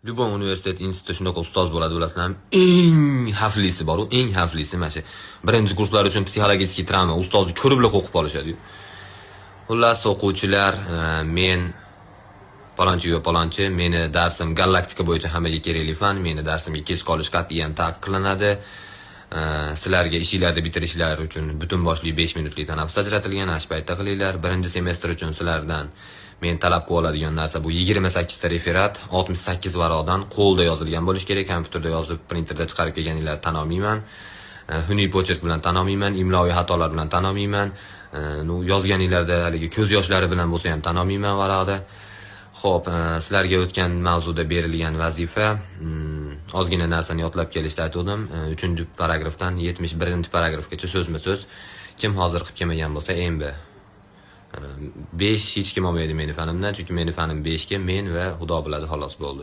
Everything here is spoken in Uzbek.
Любой universitet, institutda shunaqa ustoz bo'ladi, bilasizlarmi? Eng xavflisi bor-u, eng xavflisi mana shu. Birinchi kurslar uchun психологический travma, ustozni ko'rib qo'rqib qolishadi. Xullas, o'quvchilar, men palonchi va palonchi, meni darsim galaktika bo'yicha hammaga kerakli fan, meni darsimga kech qolish qat'iyan taqiqlanadi. Sizlarga ishinglarni bitirishlar uchun butun boshli 5 minutlik tanaffus ajratilgan, ana shu paytda qilinglar. Birinchi semestr uchun sizlardan men talab qilib oladigan narsa bu 28 ta referat, 68 varaqdan qo'lda yozilgan bo'lishi kerak. Kompyuterda yozib, printerda chiqarib kelganinglarni tan olmayman. Xunuk почерк bilan tan olmayman, imloviy xatolar bilan tan olmayman. Ну, yozganinglarda haligi ko'z yoshlari bilan bo'lsa ham tan olmayman varaqda. Xo'p, sizlarga o'tgan mavzuda berilgan vazifa, ozgina narsani yodlab kelishni aytgandim. 3-paragrafdan 71-paragrafgacha so'zma-so'z. Kim hozir qilib kelmagan bo'lsa, MB. 5 hech kim olmaydi meni fanimdan, chunki meni fanim 5 ga men va Xudo biladi, xolos, bo'ldi.